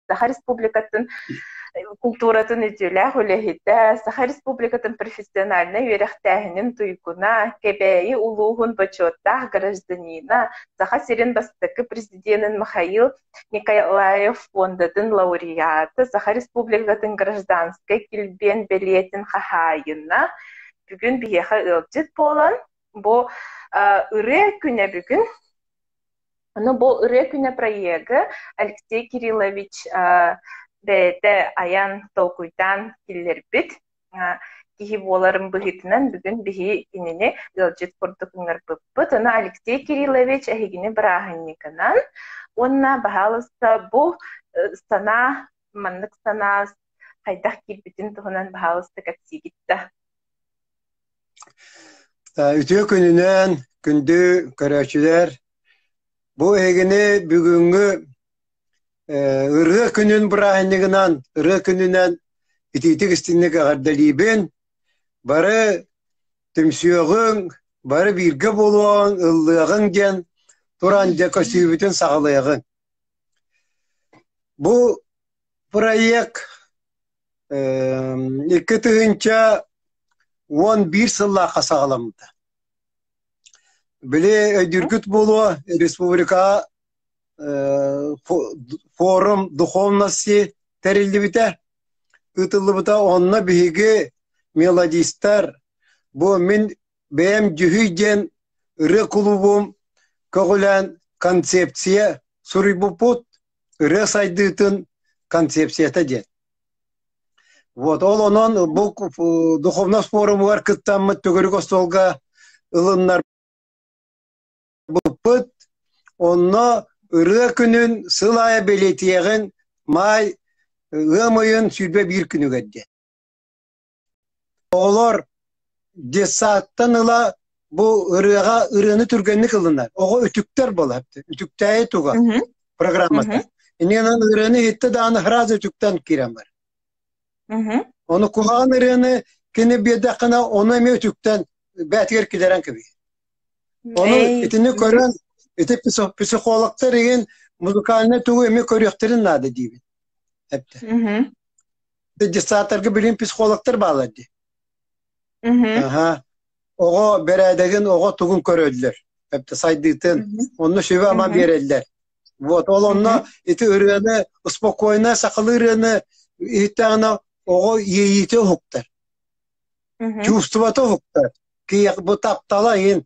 Саха Республикатын култууратын үтүөлээх үлэһитэ, Саха Республикатын профессиональнай үөрэхтээһинин туйгуна, Кэбээйи улууһун бочуоттаах гражданина, Саха сирин бастакы президенин Михаил Николаев фондатын лауреата, Саха Республикатын гражданскай килбиэн бэлиэтин хаһаайына бүгүн биһиэхэ ыалдьыт буолан, бу ырыа күнэ бүгүн Ону бу Ырыа күнэ проегы Алексей Кириллович бэйэтэ айан, толкуйдаан киллэрбит киһи буоларын быһыытынан бүгүн биһи кинини ыалдьыт курдук ыҥырбыппыт. Ону Алексей Кириллович эһигини бырааһынньыгынан уонна баһаалыста бу санаа, маннык санаа хайдах киирбитин туһунан баһаалыста кэпсиигит да. Үтүө күнүнэн, күндү көрөөччүлэр! Бу эһигини бүгүҥҥү Ырыа күнүн бырааһынньыгынан, Ырыа күнүнэн итиитик-истиҥник эҕэрдэлиибин! Бары түмсүөҕүҥ, бары бииргэ буолуоҕуҥ, ыллыаҕыҥ диэн туран дьэ көстүүбүтүн саҕалыаҕыҥ. Бу проект 2011 сыллаахха саҕаламмыта. Били өйдүүргүт буолуо, республикаҕа форум духовности тэриллибитэ, ыытыллыбыта. Онно биһиги мелодистар, бу мин бэйэм Дьүһүй диэн ырыа кулуубум көҕүлээн концепция суруйбуппут, ырыа сайдыытын концепцията диэн. Вот ол онон бу духовность форумугар кыттаммыт төгүрүк остуолга ылыннарбыппыт. Онно ырыа күнүн сыл аайы бэлиэтиэҕин маай ыам ыйын 21 күнүгэр диэн. Оҕолор детсадтан ыла бу ырыаҕа ырыаны түргэнник ылынар. Оҕо үтүктэр буолар. Үтүктээйи туга программата. Иннинэн ырыаны иһиттэ даҕаны сразу үтүктэн киирэн бар. Ону куһаҕан ырыаны кини биэрдэххинэ ону эмиэ үтүктэн бээтигэр киллэрэн кэбиһэр. Ону итини көрөн ити психологтар игин музыкальнай тугу эмиэ көрүөхтэрин наада диибин. Эптэ. Детсадтарга билин психологтар бааллар дии. Аха. Оҕо бэрээдэгин, оҕо тугун көрөллөр. Эптэ сайдыытын. Онно сүбэ-ама биэрэллэр. Вот ол онно ити ырыаны спокойно сахалыы ырыаны иһиттэҕинэ оҕо иэйиитэ уһуктар. Чувствота уһуктар. Киһи бу таптала иһин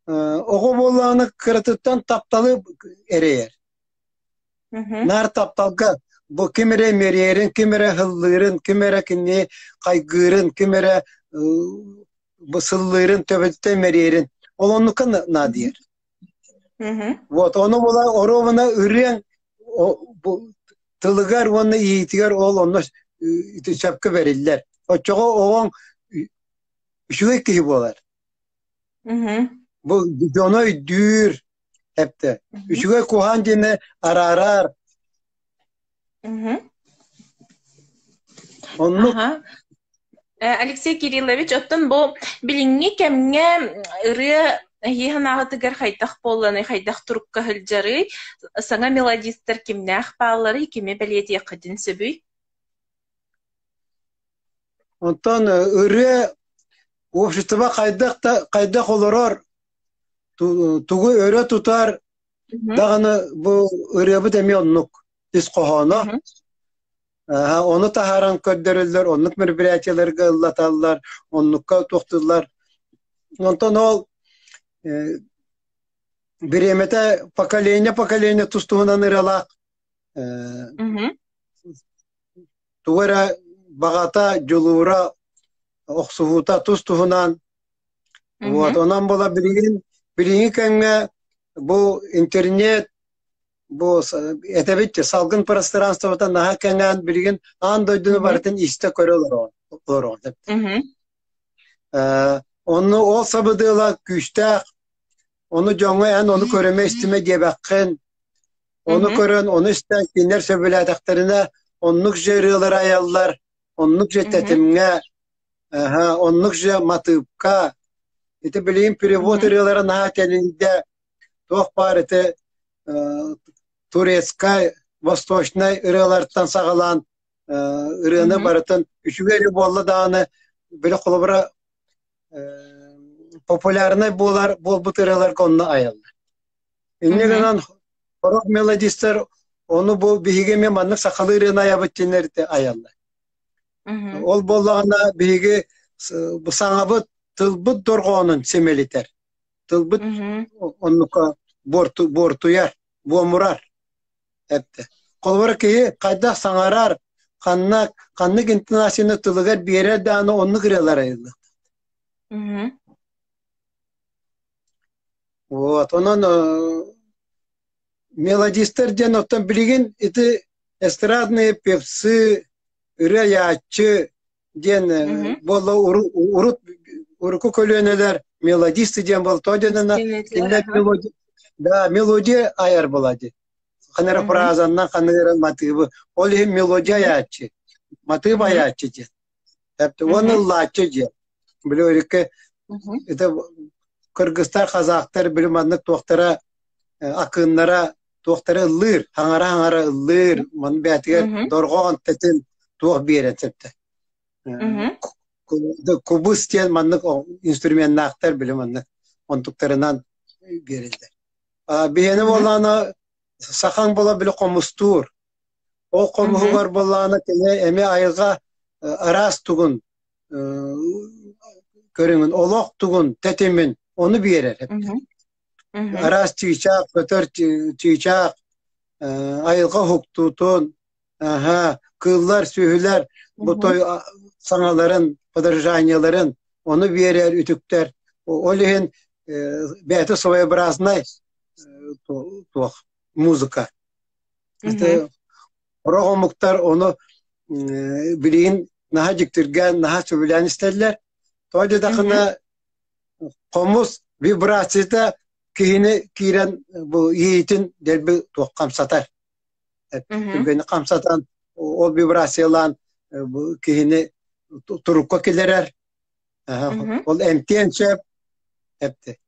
оҕо буоллаҕына кыратыттан тапталы эрэйэр. Наар тапталга бу ким эрэ имэрийэрин, ким эрэ һыллыырын, ким эрэ кинини хайгыырын, ким эрэ бу сыллыырын, төбөтүттэн имэрийэрин ол оннукка наадыйар. Вот ону була оруобуна ырыаҥ бу тылыгар уонна иитигэр ол онно ити сөпкө бэриллэр. Оччоҕо оҕоҥ үчүгэй киһи буолар. Бу дьону өйдүүр, эптэ. Үчүгэй куһаан диэни араарар. Оннук. Алексей Кириллович, оттон бу билиҥҥи кэмҥэ ырыа эһии санааҕытыгар хайдах буолланый, хайдах турукка сылдьарый, саҥа мелодистар кимнээх баалларый, кими бэлиэтиэххитин сөбүй? Онтон ырыа общество хайдах да хайдах олорор, тугу өрө тутар даҕаны бу ырыабыт эмиэ оннук ис хоһооно. Ону таһааран көрдөрөллөр, оннук мероприятиеларга ыллаталлар, оннукка туохтууллар. Онтон ол бириэмэтэ поколение поколение тус-туһунан ырыалаах тугу эрэ баҕата, дьулуура, охсуһуута тус-туһунан. Вот, онон була билигин билиҥҥи кэмҥэ бу интернет бу этэбит салгын пространствота наһаа кэҥээн билигин аан дойдуну барытын истэ-көрө олороҕун. Онно ол сабыдыала күүстээх, ону дьоҥҥо эн ону көрүмэ-истимэ диэбэххин, Ону көрөн, ону истэн кинилэр сөбүлээтэхтэринэ оннук же ырыалары айаллар, оннук же тэтимҥэ, оннук же матыыпка. Ити билигин перевод ырыалара наһаа тэнийдэ. Туох баар ити турецкай. восточнай ырыалартан саҕалаан ырыаны барытын үчүгэй эрэ буолла даҕаны били холобура популярнай буолар буолбут ырыаларга онно айаллар. Инньэ гынан сорох мелодистар ону бу биһиги эмиэ маннык сахалыы ырыаны айабыт диэннэр айаллар. Ол буоллаҕына биһиги саҥабыт тылбыт дорҕоонун симэлитэр. Тылбыт оннука буортуйар, буомурар эптэ. Холобура киһи хайдах саҥарар, ханна ханнык интонацияны тылыгар биэрэр даҕаны оннук ырыалар айыллар. Вот, онон мелодистар диэн оттон билигин ити эстрадные певцы, ырыа-айааччы диэн буолла урут урукку көлүөнэлэр мелодисты диэн буолла то диэн кинилэр мелодия да мелодия айар буолла дии ханара фразаннан ханыыран матыыбы ол иһин мелодия айааччы матыып айааччы диэн уонна ыллааччы диэн били өрүккэ это кыргызстар казахтар били маннык туохтара акыннара туохтара ыллыыр хаҥара-хаҥара ыллыыр маны бэйэтигэр дорҕоон тэтин туох биэрэн сөптө кубус диэн маннык инструменнаахтар били маннык онтуктарынан биэрэллэр биһиэнэ буоллаҕына сахаҥ буола били хомустуур ол хомуһугар буоллаҕына кини эмиэ айылҕа араас тугун көрүҥүн олох тугун тэтимин ону биэрэр араас чыычаах көтөр чыычаах айылҕа уһуктуутун кыыллар сүөһүлэр бу той саҥаларын подражаниеларын ону биэрэр үтүктэр ол иһин бэйэтэ своеобразнай туох музыка это сорох омуктар ону билигин наһаа дьиктиргээн наһаа сөбүлээн истэллэр тоҕо диэтэххинэ хомус вибрацията киһини киирэн бу иһиитин дэлби туох хамсатар түргэнник хамсатан ол вибрациялаан бу киһини турукка киллэрэр ол эмтиэн сөп эпти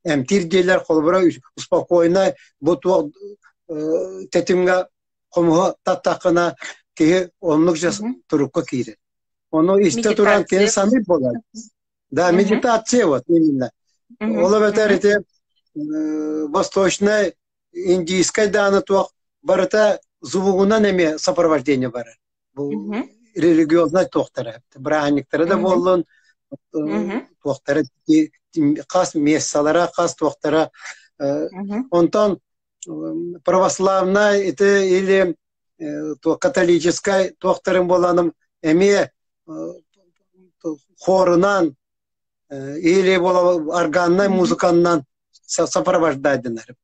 эмтиир диэлэр холобура спокойно бу туох тэтимҥэ хомуһу таттаххына киһи оннук же турукка киирэр Ону истэ туран киһи саныыр буолар. Да, медитация вот именно. Ол эбэтэр ити восточнай, индийскай дааны туох барыта звугунан эмиэ сопровождение барар. Бу религиознай туохтара, бырааһынньыктара да буоллун, туохтара хас мессалара, хас туохтара. Онтон православнай ити или католическай туохтарын буоланым эмиэ хорунан или органнай музыканнан сопровождать дэнэр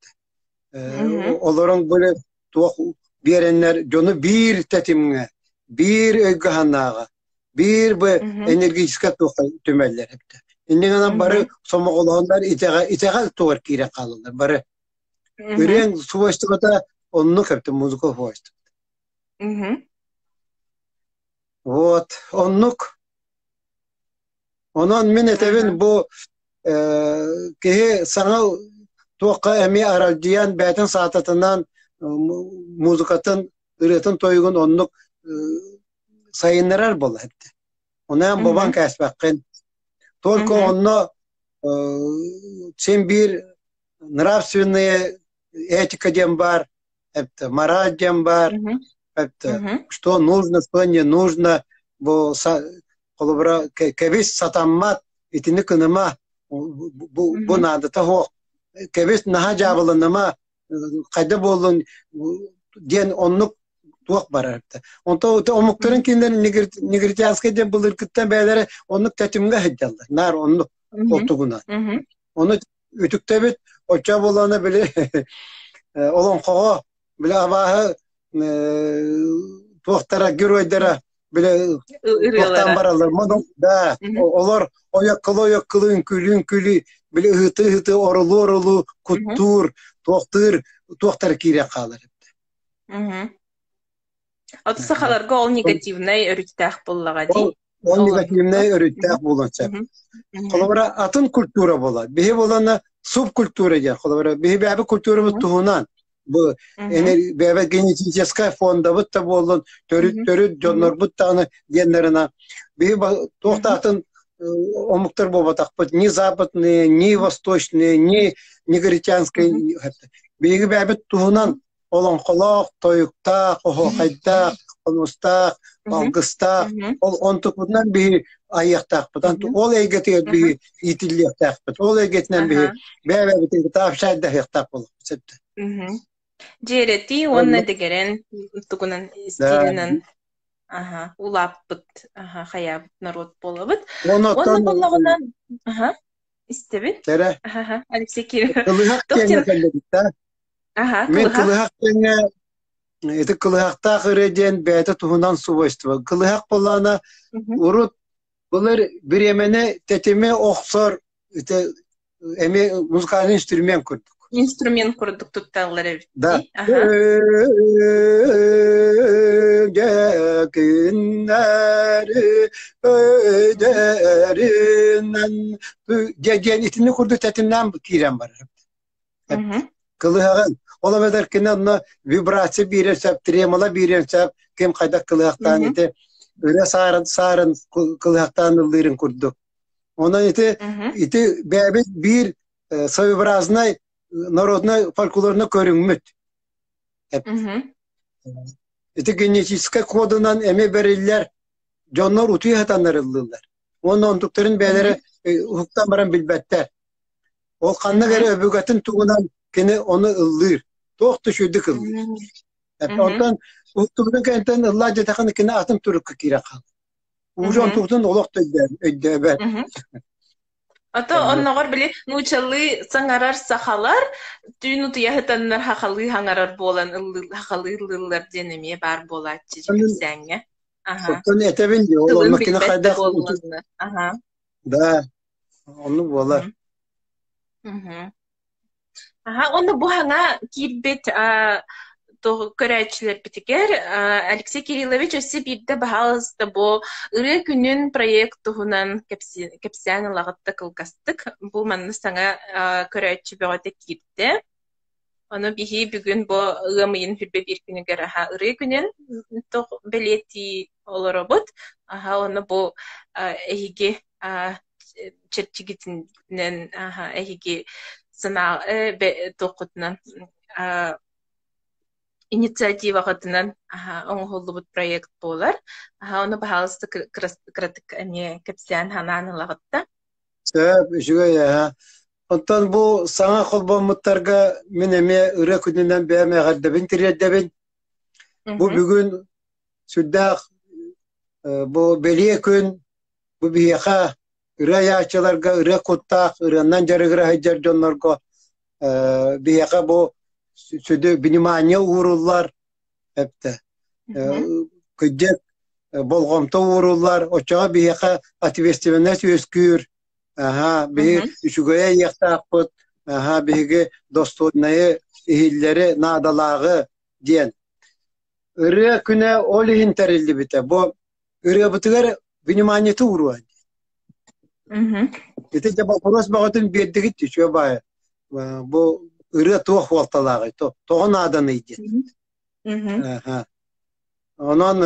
олорон были туох биэрэннэр дьону биир тэтимҥэ биир өйгө-санааҕа биир бу энергическай туохха түмэллэр эбитэ инньэ гынан бары сомоҕолоһоннор итэҕэл тугар киирэн хаалаллар бары Ырыаҥ свойствота оннук эбит музыка свойствота. Вот, оннук. Онон мин этэбин бу киһи саҥа туохха эмиэ аралдьыйан бэйэтин саататынан музыкатын ырыатын-тойугун оннук сайыннарар буолла эбит. Онон бобан кээспэххин. Только онно син биир нравственная этика диэн баар, это мораль диэн баар, это что нужно, что не нужно, бу холобура кэбис сатаммат, итини кыныма, бу, бу наадата суох, кэбис наһаа дьаабыланыма, хайда буоллун диэн оннук туох барар. Онто омуктарын кинилэр негритянскай диэн былыргыттан бэйэлэрэ оннук тэтимҥэ сылдьаллар. Наар оннук ол тугунан. Ону үтүктэбит оччо буоллаҕына били олоҥхоҕо били абааһы туохтара геройдара били туохтаан бараллар да олор ойоккылы ойоккылы үҥкүүлүү үҥкүүлүү били ыһыты ыһыты орулуу орулуу куттуур туохтуур туохтара киирэн хаалар Ото сахаларга ол негативнай өрүттээх буоллаҕа дии. Ол негативнай өрүттээх буолуон сөп. Холобура, атын культура буолар. Биһи буолана субкультура диэн. Холобура, биһи бэйэбит культурабыт туһунан. Бу бэйэбит генетическай фондабыт да буоллун, төрүт төрүт дьоннорбут даҕаны диэннэринэ биһи туохтаатын омуктар буолбатахпыт ни западные, ни восточные, ни негритянские. Биһиги бэйэбит туһунан олоҥхолоох, тойуктаах, оһуохайдаах, хомустаах, алгыстаах, ол онтукпутунан биһи айыахтаахпыт. Ол эйгэтигэр биһи иитиллиэхтээхпит. Ол эйгэтинэн биһи бэйэ-бэйэбитин кытта общайдаһыахтаах буолуохпут сөптө. Дьиэрэтии уонна дэгэрэн тугунан стилинэн аха улааппыт аха хайаабыт народ буолабыт. Уонна Уонна буоллаҕына аха истэбин. Кэрэ. Аха Алексей Кириллович. Кылыһах диэҥҥэ кэллибит да. Аха, Мин кылыһах. кылыһах диэҥҥэ ити кылыһахтаах ырыа диэн бэйэтэ туһунан свойство. Кылыһах буоллаҕына урут былыр бириэмэни тэтими охсор ити эмиэ музыкальный инструмент курдук. Инструмент курдук тутталлар эбит Да. дии. Аха. Күннэри өйдөрүнэн диэн итини курдук тэтимнээн киирэн барар. Кылыһаҕын. Ол эбэтэр кини онно вибрация биэрэр сөп, тремоло биэрэр сөп, ким хайдах кылыһахтаан ити өрө саарын саарын кылыһахтаан ыллыырын курдук. Онон ити ити бэйэбит биир своеобразный народный фольклорный көрүҥмүт. Ити генетическэй кодунан эмиэ бэриллэр дьоннор утуйа сатаннар ыллыыллар. Уонна онтуктарын бэйэлэрэ уһуктан баран билбэттэр. Ол ханнык эрэ өбүгэтин туһунан кини ону ыллыыр. Туох да үчүгэйдик ыллыыр. Онтон уһуктубутун кэнниттэн ыллаа диэтэххинэ кини атын турукка киирэн хаалар. Уже онтубутун олох да өйдөөбөт. Ото онноҕор били нуучалыы саҥарар сахалар түүн утуйа сытаннар хахалыы хаҥарар буолан хахалыы ыллыыллар диэн эмиэ баар буолааччы кэпсээҥҥэ. Аха. Оттон этэбин дии, ол Тылын онно кини билбэт да хайдах буоллаҕына. Аха. Да, оннук буолар. Аха, уонна бу хаҥа киирбит көрөөччүлэрбитигэр Алексей Кириллович өссө биирдэ баһаалыста бу Ырыа күнүн проект туһунан кэпсээн ылаҕыт да кылгастык. Бу манна саҥа көрөөччү бөҕөтө киирдэ. Ону биһи бүгүн бу ыам ыйын 21 күнүгэр аха ырыа күнүн бэлиэтии олоробут. Аха ону бу эһиги чэрчигитинэн аха эһиги санаа туоххутунан инициативаҕытынан аха оҥоһуллубут проект буолар. Аха ону баһаалыста кыратык эмиэ кэпсээн санаан ылаҕыт да. Сөп, үчүгэй ээ. Оттон бу саҥа холбоммуттарга мин эмиэ ырыа күнүнэн бэйэм эҕэрдэбин тириэрдэбин. Бу бүгүн сүрдээх бу бэлиэ күн бу биһиэхэ ырыа айааччыларга ырыа куттаах ырыаннан дьарыгыра сылдьар дьоннорго биһиэхэ бу сүдү внимание ууруллар эптэ кырдьык болҕомто ууруллар оччоҕо биһиэхэ ответственность үөскүүр аһа биһи үчүгэйи айыахтаахпыт аһа биһиги достойнайы иһиллэри наадалааҕы диэн ырыа күнэ ол иһин тэриллибитэ бу ырыабытыгар вниманиеты ууруо ити дьэ боппуруос бөҕөтүн биэрдигит үчүгэй баайы бу ырыа туох суолталааҕый тоҕо нааданый диэн Онон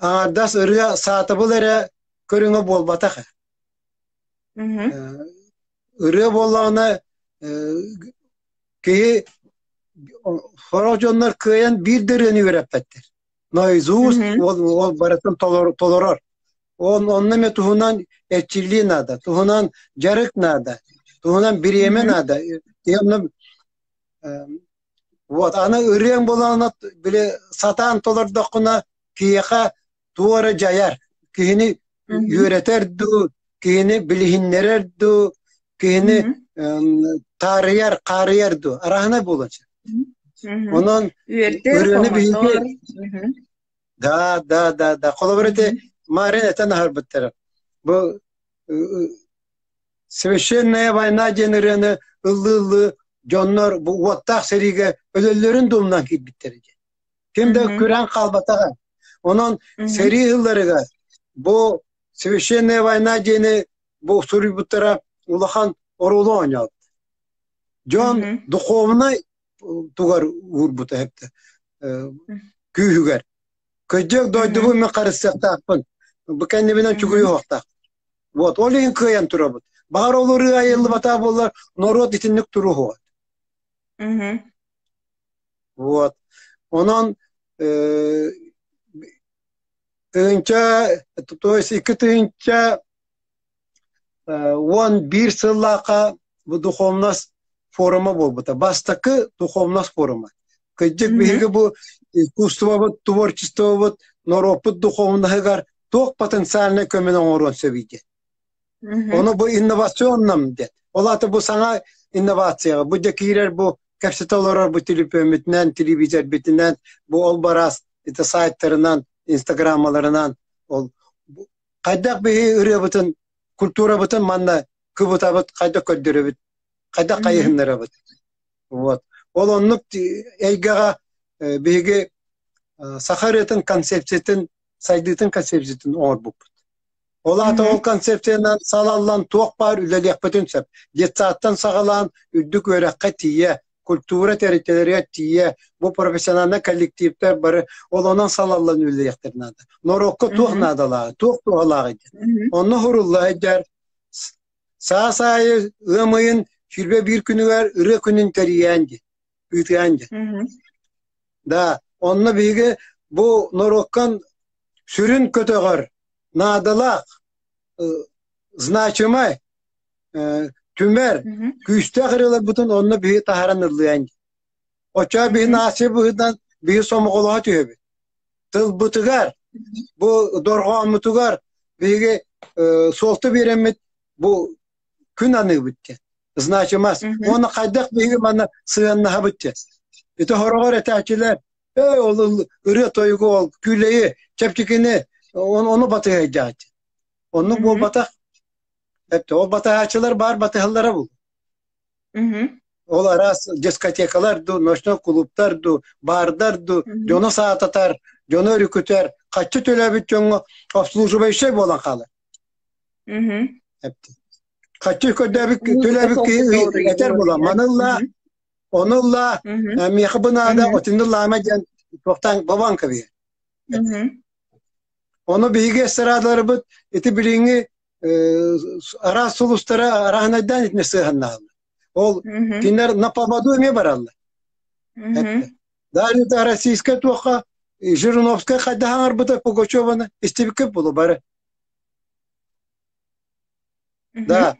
аҥардас ырыа саатабыл эрэ көрүҥэ буолбатах. Ырыа буоллаҕына киһи сорох дьоннор кыайан биир да ырыаны үөрэппэттэр. Наизусть ол, ол барытын толорор. Он, онно эмэ туһунан эрчиллии наада, туһунан дьарык наада, туһунан бириэмэ наада. Онно Вот, аны ырыаҥ буолаҕына били сатаан толордоххуна киһиэхэ туох эрэ дьайар, киһини үөрэтэр дуу, киһини билиһиннэрэр дуу, киһини таарыйар, хаарыйар дуу, арааһынай буолуон сөп. Онон ырыаны биһиги Да, да, да, да. Холобур ити Марин этэн аһарбыттара. Бу Священная война диэн ырыаны ыллыы-ыллыы дьоннор бу уоттаах сэриигэ өлөллөрүн дуумнан киирбиттэр диэн. Ким да күрээн хаалбатаҕа. Онон сэрии ылларыгар бу Священная война диэни бу суруйбуттара улахан оруолу оонньообут. Дьон духовнай тугар уурбута эптэ күүһүгэр. Кырдьык дойдубун мен харыстыахтаахпын. Бу кэннибинэн чугуйуохтаах. Вот, ол иһин кыайан турабыт. Баҕар ол ырыа айыллыбатаа буоллар, норуот итинник туруһуо. Вот. Онон тыһыынча, то есть 2011 сыллаахха бу духовность форума буолбута. Бастакы духовность форума. Кырдьык биһиги бу искусствобыт, творчествобыт, норуоппут духовноһыгар туох потенциальнай көмөнү оҥоруон сөбүй диэн. Ону бу инновационном диэн. Ол аата бу саҥа инновацияҕа, бу дьэ киирэр бу кэпсэтэ олорор бу төлөпүөммүтүнэн, телевизорбитинэн, бу ол бараас ити сайтарынан, инстаграммаларынан ол хайдах биһи ырыабытын, культурабытын манна кыбытабыт, хайдах көрдөрөбүт, хайдах хайыһыннарабыт. Вот. Ол оннук эйгэҕэ биһиги саха ырыатын концепциятын, сайдыытын концепциятын оҥорбуппут. Ол аата ол концепциянан салаллан туох баар үлэлиэхпитин сөп. Детсадтан саҕалаан үрдүк үөрэххэ тиийэ, культура тэрилтэлэригэр тиийэ, бу профессиональнай коллективтэр бары ол онон салаллан үлэлиэхтэрин наада. Норуокка туох наадалааҕый, туох туһалааҕый диэн. Онно хурулла сылдьар саас аайы ыам ыйын 21 күнүгэр ырыа күнүн тэрийээн диэн, ыытыаан диэн. Да, онно биһиги бу норуоккан сүрүн көтөҕөр наадалаах, значимай, түмэр, күүстээх ырыаларбытын онно биһи таһааран ыллыан. Оччоҕо биһи нация быһыытынан биһи сомоҕолоһо түһэбит. Тылбытыгар, бу дорҕооммутугар биһиги суолта биэрэммит бу күн аныыбыт диэн. Значимость. Уонна хайдах биһиги манна сыһыаннаһабыт диэн. Ити хороҕор этээччилэр Ээ, ол ырыа-тойугу, ол күүлэйи, чэпчэкини ону батыһайдааччы. Оннук буолбатах. Эптэ, ол батыһааччылар баар батыһаллара бул. Ол араас дискотекалар ду, ночной клубтар ду, бардар ду, дьону саататар, дьону өрүкүтэр, хаччы төлөөбүт дьоҥҥо обслуживающай буолан хаалар. Эптэ. Хаччы көрдөөбүт төлөөбүт киһи этэр буолан, маны ылла, Ону ылла, миэхэ бу наада, отинны ыллаама диэн туохтаан бобон кэбиһэр. Ону биһиги эстрадаларбыт ити билиҥҥи араас сулустара араһынайдаан итини сыһаннааллар. Ол кинилэр на поводу эмиэ бараллар. Даже это российская туохха Жириновская хайдах аҥарбыта Пугачеваны истибиккит буолу бары. Да.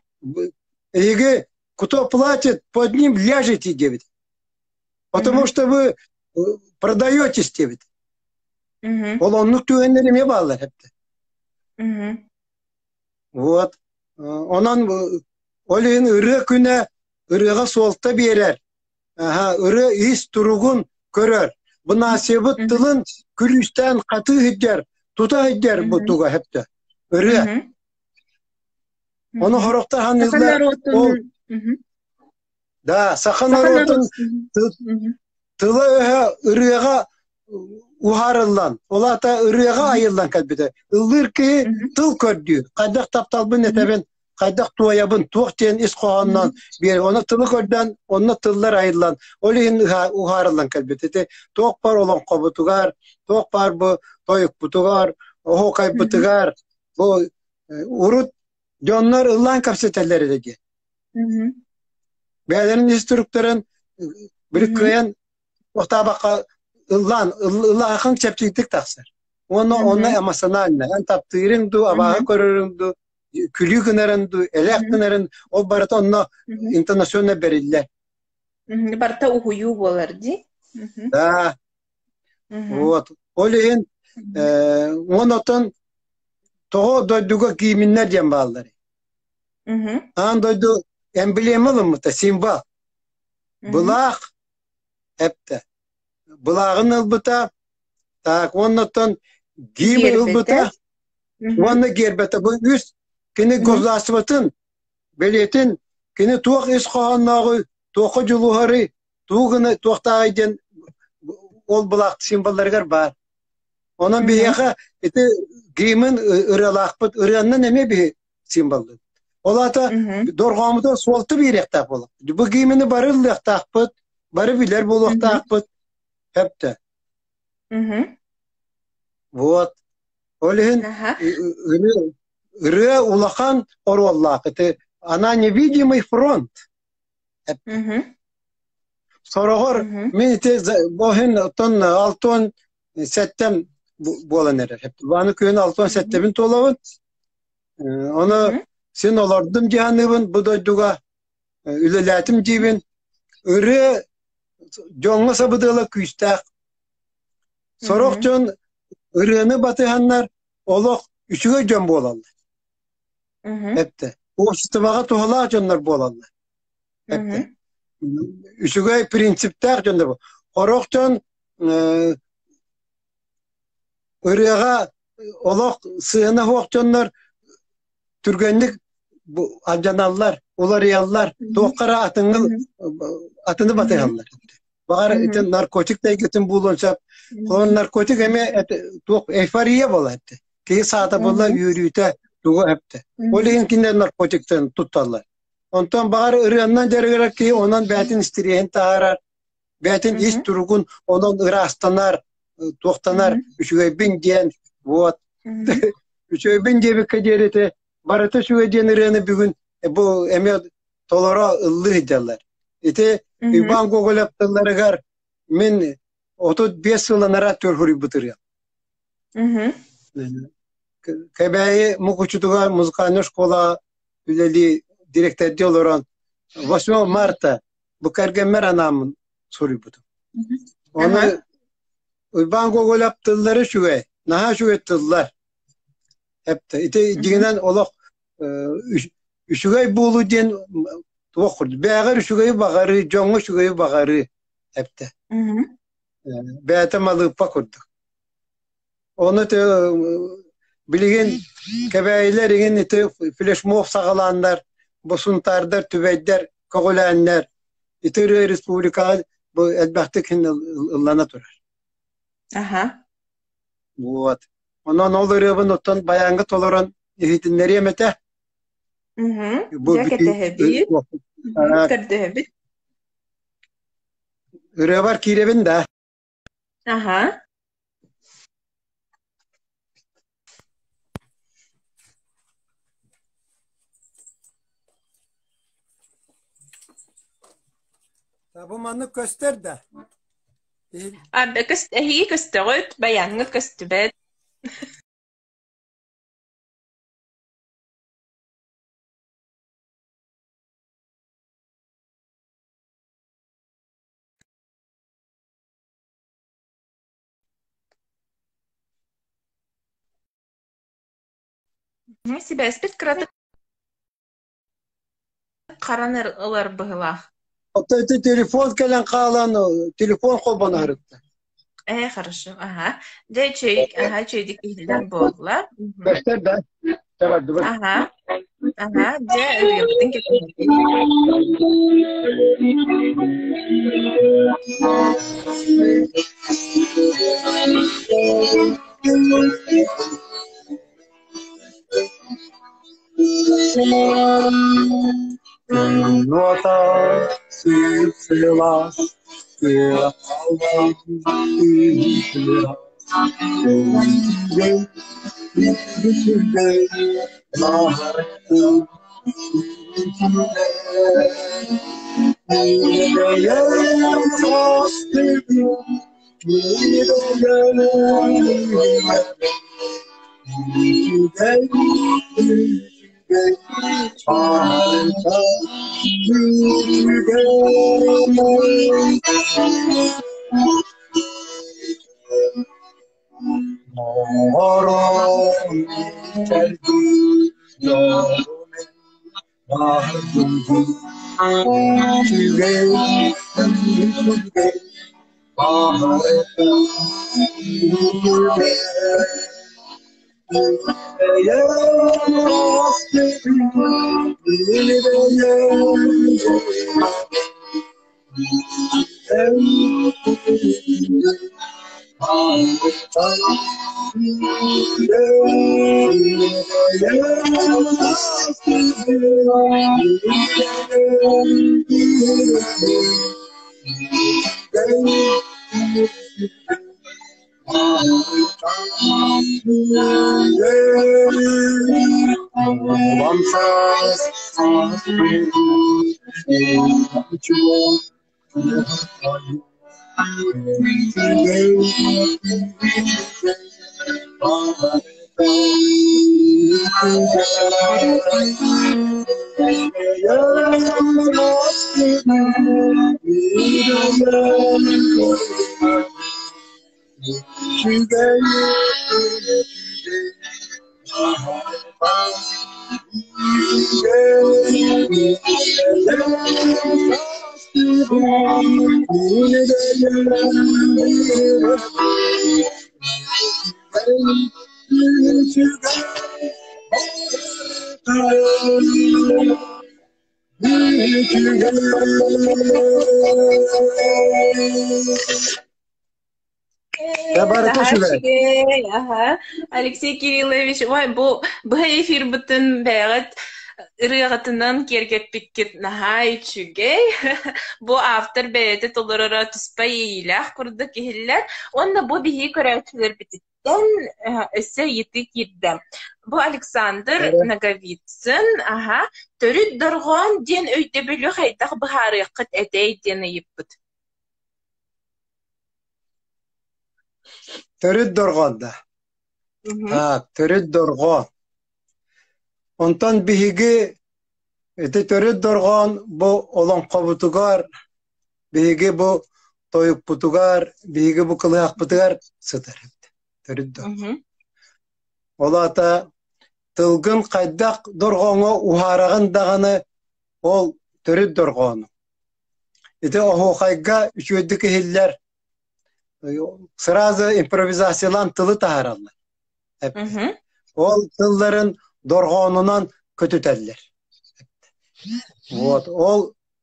Эһиги кто платит, под ним ляжете диэбит. Потому что вы продаетесь диэбит. Ол оннук түгэннэр эмиэ бааллар эптэ. Вот. Онон ол иһин ырыа күнэ ырыаҕа суолта биэрэр. Ырыа ис туругун көрөр. Бу нациябыт тылын күлүүстээн хатыы сылдьар, тута сылдьар бу туга эптэ. Ырыа. Ону хорохтор ханыыллар ол Да, саха норуотун тыла-өһө ырыаҕа уһаарыллан, ол аата ырыаҕа айыллан кэлбитэ. Ыллыыр киһи тыл көрдүүр. Хайдах тапталбын этэбин, хайдах туойабын, туох диэн ис хоһоонноон биэр. Ону тылы көрдөөн, онно тыллар айыллан, ол иһин уһаарыллан кэлбит. Ити туох баар олоҥхобутугар, туох баар бу тойукпутугар, оһуокайбытыгар, бу урут дьоннор ыллаан кэпсэтэллэр этэ диэн. Бэйэлэрин ис туруктарын били кыайан охтаабакка ыллаан ыллаахын чэпчиктик тахсар. Уонна онно эмоционально эн таптыырыҥ дуу, абааһы көрөрүҥ дуу, күлүү гынарын дуу, элээх гынарын ол барыта онно интонационно бэриллэр. Барыта уһуйуу буолар дии. Да. Вот. Ол иһин уон отон тоҕо дойдуга кииминнэр диэн бааллар. Аан дойду эмблема ылыммыта, символ. Былаах эптэ. Былааҕын ылбыта, так уоннаттан гимн ылбыта уонна гербэтэ. Бу үс кини государствотын бэлиэтин кини туох ис хоһооннооҕуй, туохха дьулуһарый, тугу гына туохтааҕый диэн ол былаах символларыгар баар. Онон биһиэхэ ити гимн ырыалаахпыт, ырыаннан эмиэ биһи символлыыбыт. Ол аата дорҕооммутугар суолта биэриэхтээх буоллахпыт. Бу гимни бары ыллыахтаахпыт, бары билэр буолуохтаахпыт. Хэптэ. Вот. Ол иһин ырыа улахан оруоллаах. Это она невидимый фронт. Сороҕор мин ити боһин оттон алтон сэттэм буолан эрэр. Аны күн алтон сэттэбин туолабын. Ону син олордум дьаһаныыбын бу дойдуга үлэлээтим диибин. Ырыа дьоҥҥо сабыдыала күүстээх. Сорох дьон ырыаны батыһаннар олох үчүгэй дьон буолаллар. Эптэ. Обществоҕа туһалаах дьоннор буолаллар. Эптэ. Үчүгэй принциптээх дьоннор. Сорох дьон ырыаҕа олох сыана суох дьоннор түргэнник алдьаналлар, уларыйаллар, туохха эрэ атыҥҥа атыны батыһаллар. Баҕар ити наркотик да эйгэтин буолуон сөп. Ол наркотик эмиэ туох эйфория буолар этэ. Киһи саата буолла үөрүүтэ тугу эптэ. Ол иһин кинилэр наркотиктан тутталлар. Онтон баҕар ырыаннан дьарыгырар киһи онон бэйэтин истириэһин таһаарар, бэйэтин ис туругун онон ыраастанар, туохтанар, үчүгэйбин диэн, вот. Үчүгэйбин диэбиккэ диэри ити барыта үчүгэй диэн ырыаны бүгүн бу эмиэ толоро ыллыы сылдьаллар. Ити Иван Гоголев тылларыгар мин 35 сыл анараа төрүт ырыам. Кэбээйи Мукучутугар музыкальнай школа үлэлии дириэктэрдии олорон 8 марта бу кэргэммэр анааммын суруйбутум. Ону Уйбаан Гоголев тыллары үчүгэй, наһаа үчүгэй тыллар. Эптэ. Ити дьиҥинэн олох үчүгэй буолуу диэн туох курдук. Бээҕэр үчүгэйи баҕарыы, дьоҥҥо үчүгэйи баҕарыы эптэ. Бэйэтэ малыыппа курдук. Ону билигин Кэбээйилэр игин ити флешмоб саҕалааннар, бу сунтаардар, түбэйдэр көҕүлээннэр ити ырыа республикаҕа бу элбэхтик ыллана турар. Аха. Вот. Онон ол ырыабын оттон баяҥҥа толорон иһитиннэриэм этэ. Бу Дьэ кэтэһэбит. Көрдөһөбүт. Ырыабар киирэбин да. Аха. Бу маннык көстөр да. Эһиги көстөҕүт, баяҥҥыт көстүбэт. Сибээспит кыратык харан ылар быһыылаах. Оттон ити телефон кэлэн хаалан, телефон холбоноһурутта. Ээ, хорошо, аха. Дьэ, үчүгэй, аха, үчүгэйдик иһиллэр буолла. Көстөр да? Чабардыбыт. Аха, аха, дьэ, ырыабытын кэпсэтиэхпит. Нуота сып-сылаас, кыаллан Барыта үчүгэй. Алексей Кириллович, ой, бу быһа эфирбытын бэйэҕит ырыаҕытынан киэргэппиккит наһаа үчүгэй. Бу автор бэйэтэ толороро туспа иэйиилээх курдук иһиллэр. Уонна бу биһиги көрөөччүлэрбититтэн өссө ыйытыы киирдэ. Бу Александр Ноговицын аха, төрүт дорҕоон диэн өйдөбүлү хайдах быһаарыаххыт этэй диэн ыйыппыт. Төрүт дорҕоон да. Так, төрүт дорҕоон. Онтон биһиги ити төрүт дорҕоон бу олоҥхобутугар, биһиги бу тойукпутугар, биһиги бу кылыһахпытыгар сытар эбит. Төрүт дорҕоон. Ол аата тылгын хайдах дорҕооҥҥо уһаараҕын даҕаны ол төрүт дорҕоону. Ити оһуохайга үчүгэйдик иһиллэр, сразу импровизациялаан тылы таһаараллар. Ол тылларын дорҕоонунан көтүтэллэр. Вот, ол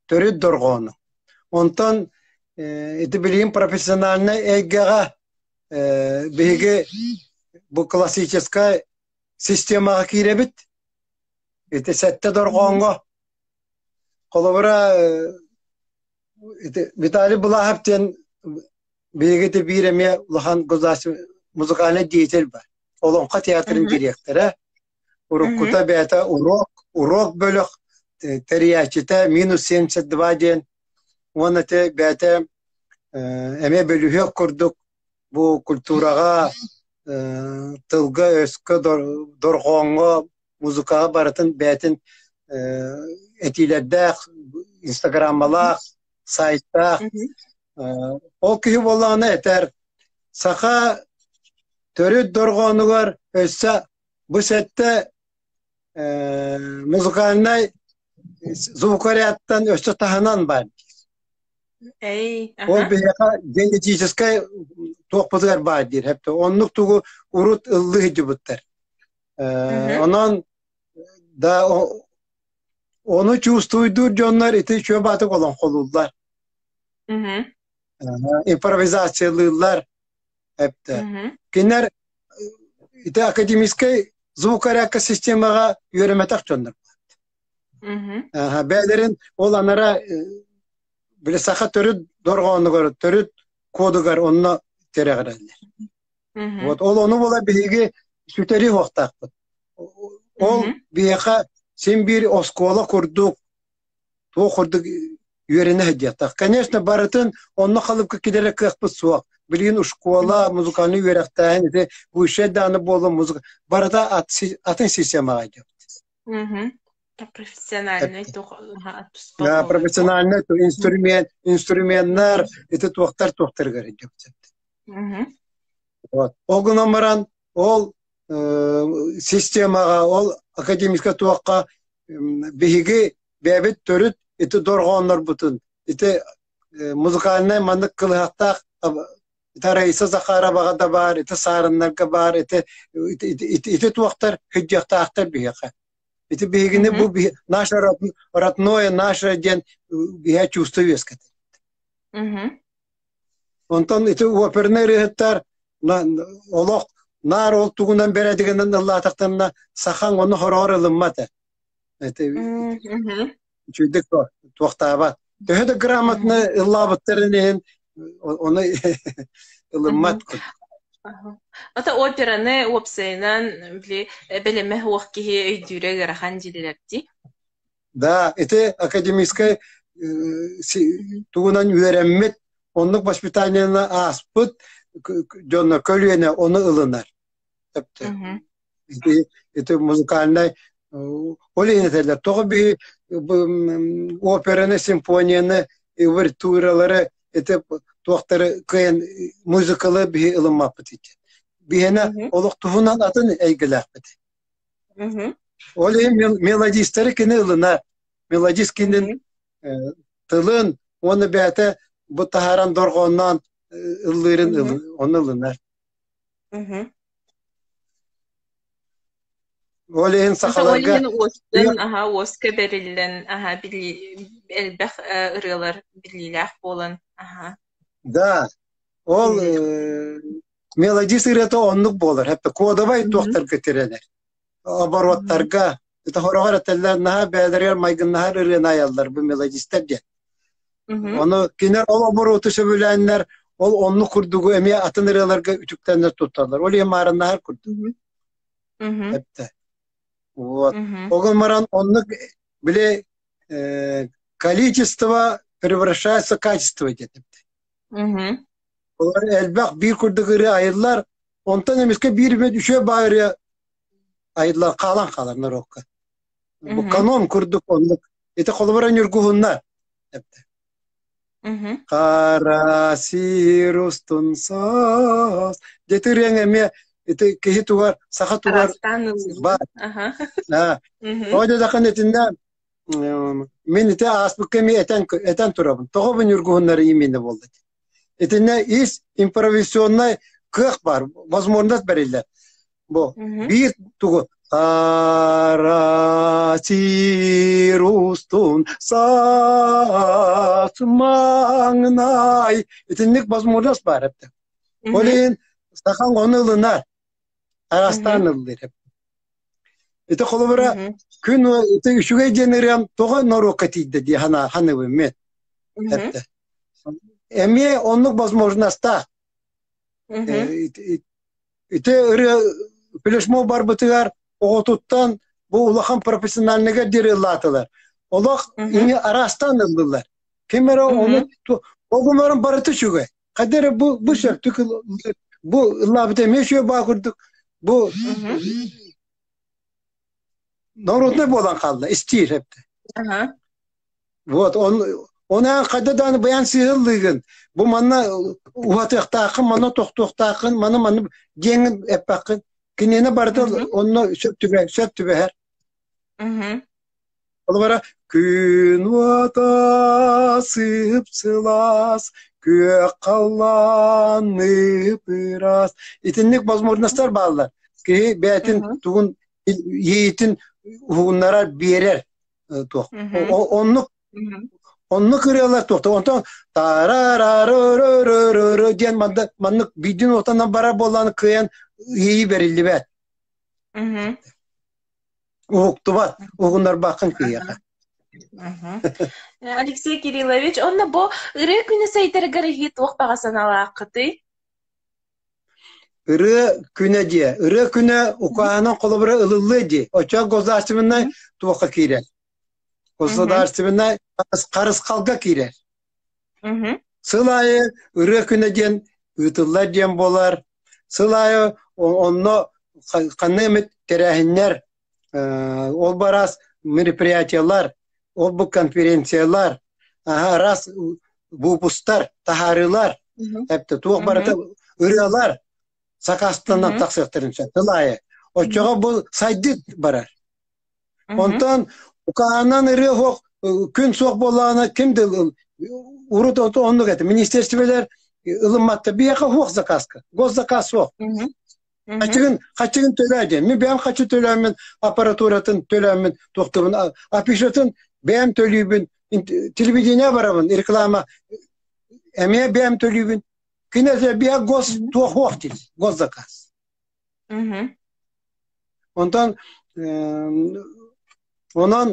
төрүт дорҕоону. Онтон ити билигин профессиональнай эйгэҕэ биһиги бу классическай системаҕа киирэбит. Ити сэттэ дорҕооҥҥо Холобура, ити Виталий Булахов диэн биһиги ити биир эмиэ улахан музыкальнай деятель бар. Олоҥхо театрын дириэктэрэ, уруккута бэйэтэ уруок, уруок бөлөх тэрийээччитэ минус 72 диэн уонна ити бэйэтэ эмиэ бөлүһүөк курдук бу культураҕа, тылга-өскө, дорҕооҥҥо музыкаҕа барытын бэйэтин этиилэрдээх, инстаграммалаах, сайтаах. Ол киһи буоллаҕына этэр, саха төрүт дорҕоонугар өссө бу сэттэ музыкальнай звукорядтан өссө таһынан баар Ол биһиэхэ генетическай туохпутугар баар диир. Оннук тугу урут ыллыы сылдьыбыттар. Онон да ону чувствуйдуур дьоннор ити үчүгэй баатык олоҥхолууллар. Импровизациялыыллар эптэ. Кинилэр ити академическай звукорядка системаҕа үөрэммэтэх дьоннор. Бэйэлэрин ол анара били саха төрүт дорҕоонугар, төрүт кодугар онно тирэҕирэллэр. Вот ол ону була биһиги сүтэри уохтаахпыт. Ол биһиэхэ син биир оскуола курдук, туох курдук үөрэнэ сылдьыахтаах. Конечно, барытын онно халыпка киллэрэр кыахпыт суох. Билигин школа, музыкальный үөрэхтээһин, ити высшее даҕаны буолла музыка барыта атын системаҕа идет. Профессиональный Да, профессиональный инструмент, инструменнар, ити туохтар туохтарыгар идет. Вот. Ол гынан баран, ол системаҕа, ол академическай туохха биһиги бэйэбит төрүт ити дорҕооннорбутун, ити музыкальнай маннык кылыһахтаах ити Раиса Захароваҕа да баар, ити Саарыннарга баар, ити ити туохтар сылдьыахтаахтар биһиэхэ. Ити биһигини бу наше родное, наше диэн биһэ чувство үөскэтэр. Онтон ити опернай ырыаһыттар. Олох наар ол тугунан бэрээдэгинэн ыллаатахтарына сахаҥ ону хороҕор ылыммат ээ. Үчүгэйдик туохтаабат. Төһө да грамотно ыллаабыттарын иһин ону ылыммат. Ата операны уопсайынан били бэлэмэ суох киһи өйдүүрэ ыарахан дииллэр дии. Да, ити академическай тугунан үөрэммит, оннук воспитаниены ааспыт дьоно көлүөнэ ону ылынар. Ити, ити музыкальнай ол иһин этэллэр. Тоҕо биһи операны, симфонияны, увертюралары ити туохтары кыайан музыкалы биһи ылыммаппыт ити. Биһиэнэ олох туһунан атын эйгэлээхпит. Ол иһин мелодистары кини ылынар. Мелодист кинин тылын уонна бэйэтэ бу таһааран дорҕоонноон ыллыырын ону ылынар. Ол иһин сахаларга Ол иһин уостан, аха, уоска бэриллэн, аха, элбэх ырыалар биллиилээх буолан, аха. Да, ол мелодист ырыата оннук буолар. Хэппэ кодовай туохтарга тирэнэр. Обороттарга, это хороҕор этэллэр наһаа бэйэлэригэр майгыннаһар ырыаны айаллар бу мелодистар диэн. Ону кинилэр ол обороту сөбүлээннэр ол оннук курдугу эмиэ атын ырыаларга үтүктэннэр тутталлар. Ол иһин маарыннаһар курдук. Эптэ. Вот. Огон баран оннук били количество превращается в качество диэн эптэ. Олор элбэх биир курдук ырыа айыллар, онтон эмискэ биир үчүгэй баа ырыа айыллар хаалан хаалар норуокка. Бу канон курдук оннук. Ити холобура ньургуһуннар. Хара сир устун саас. Дьэ ырыаҥ эмиэ ити киһи тугар, саха тугар баар. Тоҕо диэтэххинэ итиннэ мин ити ааспыкка эмиэ этэн, этэн турабын. Тоҕо бу ньургуһуннары именно буолла Итиннэ ис импровизационнай кыах баар, возможность бэриллэр. Бу биир тугу Хара сир устун саас маҥнай итинник возможность баар эбит. Ол иһин сахан ону ылынар, араастаан ыллыыр эбит. Ити холобура күн ити үчүгэй диэн ырыам тоҕо норуокка тиийдэ дии саныыбын мен. Эттэ. Эмиэ оннук возможностаах. Ити ырыа флешмоб барбытыгар оҕотуттан бу улахан профессиональныйга диэри ыллаатылар. Олох ини араастаан ыллылар. Ким эрэ ону огумарын барыта үчүгэй. Хайда эрэ бу бу сөптүк бу ыллаабыта эмиэ үчүгэй баа курдук бу народный буолан хаалла истиир эптэ. Вот, он, он хайда дааны быйан сыһыллыгын. Бу манна уһатыахтааххын, манна тохтуохтааххын, маны маны диэҥин эппэххин. Киниэнэ барыта онно сөп түбэ, сөп түбэһэр. Олбара күн уота сыып сылаас, күөх халлаан ыраас. Итинник возможностар бааллар. Киһи бэйэтин тугун иэйитин уһугуннарар, биэрэр. Туох оннук оннук ырыалар туохта онтон таарарарырырыры диэн маннык биирдин отонон барар буоллаан кыайан иэйии бэриллибэт уһуктубат уһугуннарбаккын киһиэхэ Алексей Кириллович, онно бу ырыа күнэ сайдарыгар иһии туох баҕа санаалааххытый? Ырыа күнэ диэ. Ырыа күнэ укааһынан холобура ылыллыа дии. Оччоҕо государственнай туохха киирэр? Государственнай харысхалга киирэр. Сыл аайы ырыа күнэ диэн ыытыллар диэн буолар. Сыл аайы онно ханна эмит тэрээһиннэр, ол бараас мероприятиелар, ол бу конференциялар, араас выпустар, таһаарыылар, эптэ туох барыта ырыалар сакаастанан тахсыахтарын сөп тыл аайы. Оччоҕо бу сайдыы барар. Онтон укаанан ырыа суох күн суох буоллаҕына ким да урут оннук этэ. Министерстволар ылымматта биһиэхэ суох заказка. Госзаказ суох. Хачыгын, хачыгын төлөө диэн. Мин бэйэм хачы төлөөммүн, аппаратуратын төлөөммүн, туохтубун, афишатын бэйэм төлүүбүн, телевидение барабын, реклама эмиэ бэйэм төлүүбүн. Кини биэ гос туох хуох диир, госзаказ. Онтон онон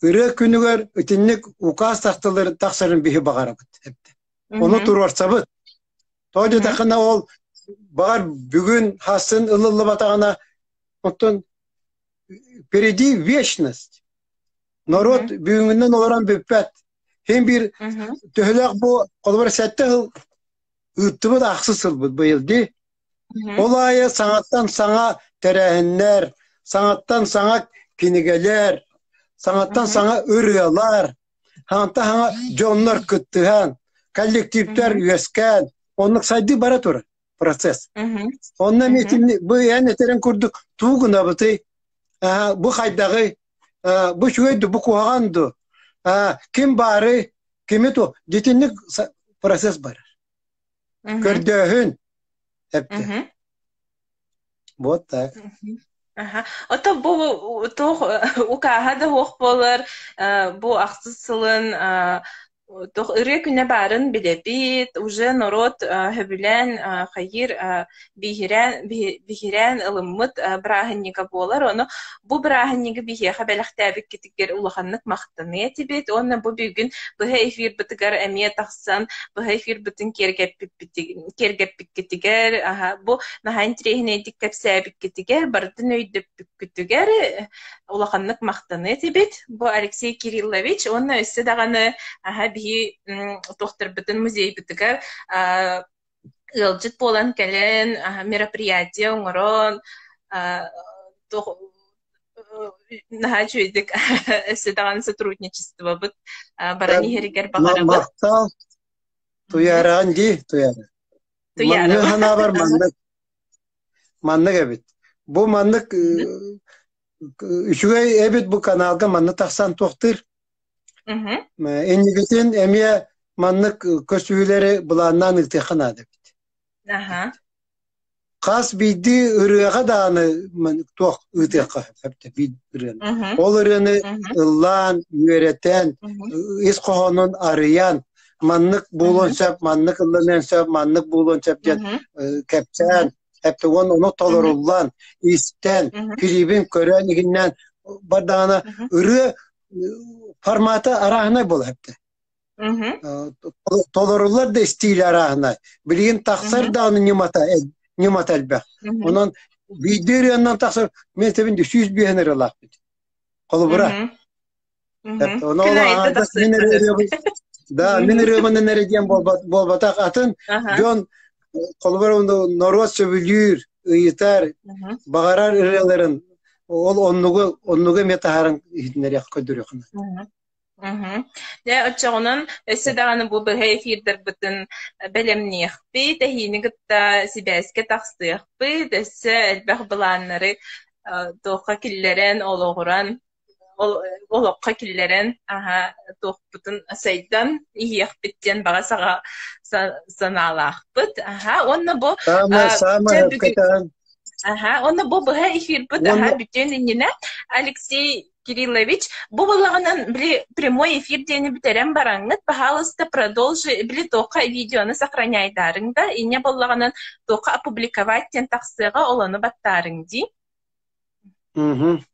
ырыа күнүгэр итинник указ тахсарын биһи баҕарабыт. Ону туруорсабыт. Тоҕо диэтэххинэ ол баҕар бүгүн хасын ылыллыбатаҕына оттон впереди вечность. Норуот бүгүҥҥүнэн олорон бүппэт. Син биир төһөлөөх бу холобура сэттэ сыл ыыттыбыт ахсыс сылбыт быйыл дии. Ол аайы саҥаттан саҥа тэрээһиннэр, саҥаттан саҥа кинигэлэр, саҥаттан саҥа ырыалар, саҥаттан саҥа дьоннор кыттыһан, коллективтэр үөскээн, оннук сайдыы бара турар процесс. Онно эмиэ бу эн этэрин курдук тугу гынабытый, бу хайдаҕый, бу үчүгэй ду, бу куһаҕан ду, ким баарый, кими ту, дитинник процесс барар. Көрдөөһүн эптэ. Вот так. Аха. Ото бу туох укааһа да суох буолар, бу ахсыс сылын туох ырыа күнэ баарын билэбит, уже норуот сөбүлээн хайыыр биһирээн биһирээн ылыммыт бырааһынньыга буолар. Ону бу бырааһынньыгы биһиэхэ бэлэхтээбиккитигэр улаханнык махтаныа этибит уонна бу бүгүн быһа эфирбытыгар эмиэ тахсан быһа эфирбытын киэргэппиккитигэр бу наһаа интириэһинэйдик кэпсээбиккитигэр барытын өйдөппүккүтүгэр улаханнык махтаныа этибит. Бу Алексей Кириллович уонна өссө даҕаны аһа биһи туохтарбытын музейбытыгар ыалдьыт буолан кэлэн мероприятие оҥорон туох наһаа үчүгэйдик өссө даҕаны сотрудничествобыт баран иһэригэр баҕарабыт. Махтал. Туйаараҕын дии, Туйаара. Туйаара. Маннык санаабар маннык маннык эбит. Бу маннык үчүгэй эбит бу каналга манна тахсан туохтыыр. Инникитин эмиэ маннык көстүүлэри былааннаан ыытыахха наада эбит. Хас биирдии ырыаҕа даҕаны туох ыытыахха сөп биир ырыаны. Ол ырыаны ыллаан, үөрэтэн, ис хоһоонун арыйан, маннык буолуон сөп, маннык ылланыан сөп, маннык буолуон сөп диэн кэпсээн, эптэ уонна ону толоруллан, истэн, клибин көрөн иһиннэн бардаҕына ырыа формата арааһынай буолар эбитэ. Толоруллар да истиилэ арааһынай. Билигин тахсар даҕаны ньымата ньымата элбэх. Онон биирдии ырыаннан тахсар мен этэбин 105 ырыалаахпыт. Холобура. Да, мин ырыабынан эрэ диэн буолбатах атын дьон холобура норуот сөбүлүүр, ыйытар, баҕарар ырыаларын ол оннугу оннугу эмиэ таһааран иһитиннэриэх көрдөрүөххүн. Дьэ, оччоҕунан өссө даҕаны бу быһа эфирдарбытын бэлэмниэхпит, эһиини кытта сибээскэ тахсыахпыт, өссө элбэх былааннары туохха киллэрэн, олоҕуран олоххо киллэрэн аһа туохпутун сайдан иһиэхпит диэн баҕа саҕа санаалаахпыт. Аһа уонна бу Саамай саамай Аһа уонна бу быһа эфирбыт аһа бүтүөн иннинэ Алексей Кириллович бу буоллаҕынан били прямой эфир диэни бүтэрэн бараҥҥыт пожалуйста продолжи били туохха видеоны сохраняйдаарыҥ да инньэ буоллаҕынан туохха опубликовать диэн тахсыаҕа ол ону баттаарыҥ дии. Мгм.